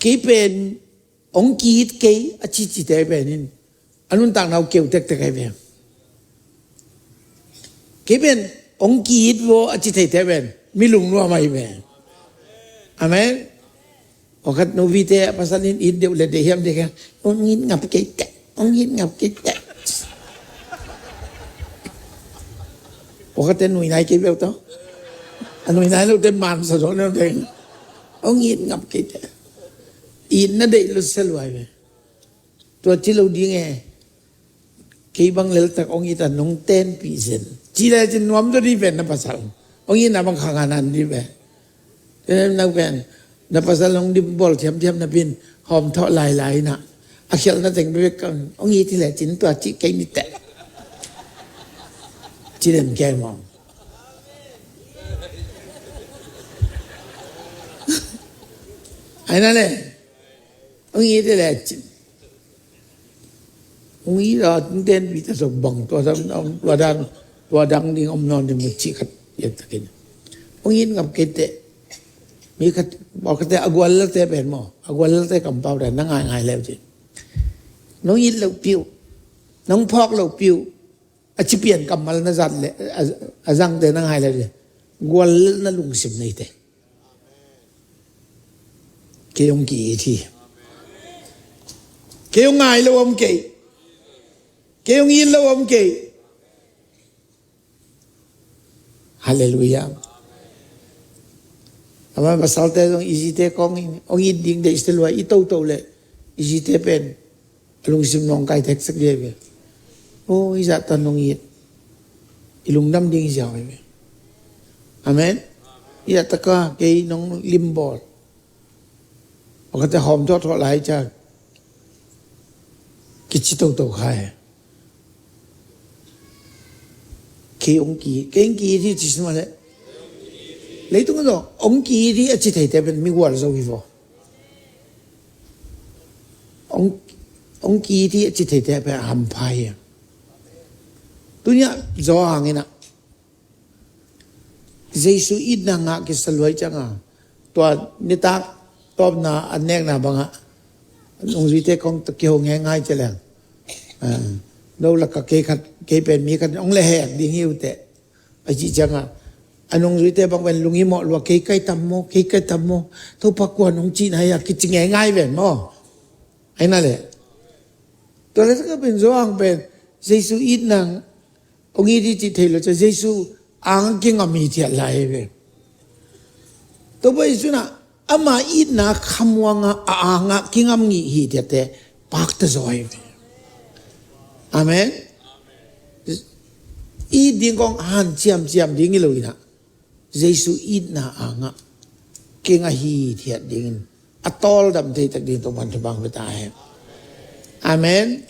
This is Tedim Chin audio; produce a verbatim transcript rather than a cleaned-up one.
Kei pen hong ki-it kei a cicite pen in a nuntakna uh keu tektek ahi ve. Kei pen hong ki-it vaw a ci theite pen mi lungnuam ahi ve. Amen. Pakhat nuvite a pasal in it deuh le deih hiam deih hiam, hong it ngap kei teh, hong it ngap kei teh. Pakhat te nui nai kei beuh tawh, a nui nai lote mansa zaw ne teng, hong it ngap kei teh. Itna deih lo sia lua ahi ve. Tua ci lo ding e. Kei bang leltak hong it a nong tenpih zen. Ci lecin nuam zaw dih pen na pasal hong itna bang kha ngah nan dih pen. Tua nau pen na pasal hong dim bawl thiamthiam na pen hawm thawh lailai na a khialhna teng bek kan hong it hi lecin tua cih kei ni teh. Ci den kei maw? Ai na le. Hong it hi lecin, hong it a hong tenpih ta sawk bang tua dang, tua dang, tua dang ding om nawn ding mu cih khat piak takin hong it ngap kei teh. Mi khat, pawlkhatte a gual lalte pen maw, a gual lalte kampau dan na ngaingai leu cin, nong it loh piuh, nong phawk loh piuh, a ci pian kammal na zat le a, a zangte na ngai leu cin, gual na lungsim neite. Kei hong ki-it hi. Kei hong ngai lo om kei. Kei hong it lo om kei. Halleluiah. Ama pasalte zong i zite kong in hong it ding deih sia lua i toto le i zite pen a lungsim nawngkai teksak dih ve. O, i zahtan nong it, i lungdam ding i ziau hi ve. Amen. I zahtaka kei nong limbawl, pakhatte hawm thawhthawh lai ca kici toto kha e. Kei hong ki, kei hong ki-it hi ci sima le. Leitung a zong hong ki-it hi a ci theite pen mi gual zo hi vaw. Hong, hong ki-it hi a ci theite pen a hampha hi a. Tuni-ah Johan in ah Jesu itna ngah kisa luai cianga tua nitak tawpna an nekna bangah nungzuite kong kiho ngeingai ci leng, no lakah kei khat, kei pen mi khat hong lehhek ding hi uh teh. A cih cianga a nungzuite bang pen lunghimawh lua, kei kai tam maw, kei kai tam maw, Topa kuan hong cihna hi a kici ngeingai ven maw? Aina le tua le taka pen Johan pen Jesu itna hong it hi cih thei lo ciah Jesu ang kingam hithiat lai hi ve. Topa Jesu in ah ama itna khamuanga a angah kingam ngih hithiatte pakta zaw hi ve. Amen. It ding kong hanciamciam ding hi lo in ah Jesu itna angah kingah hithiat dingin a tawldam theitak ding Topan thupha pia ta hen. Amen.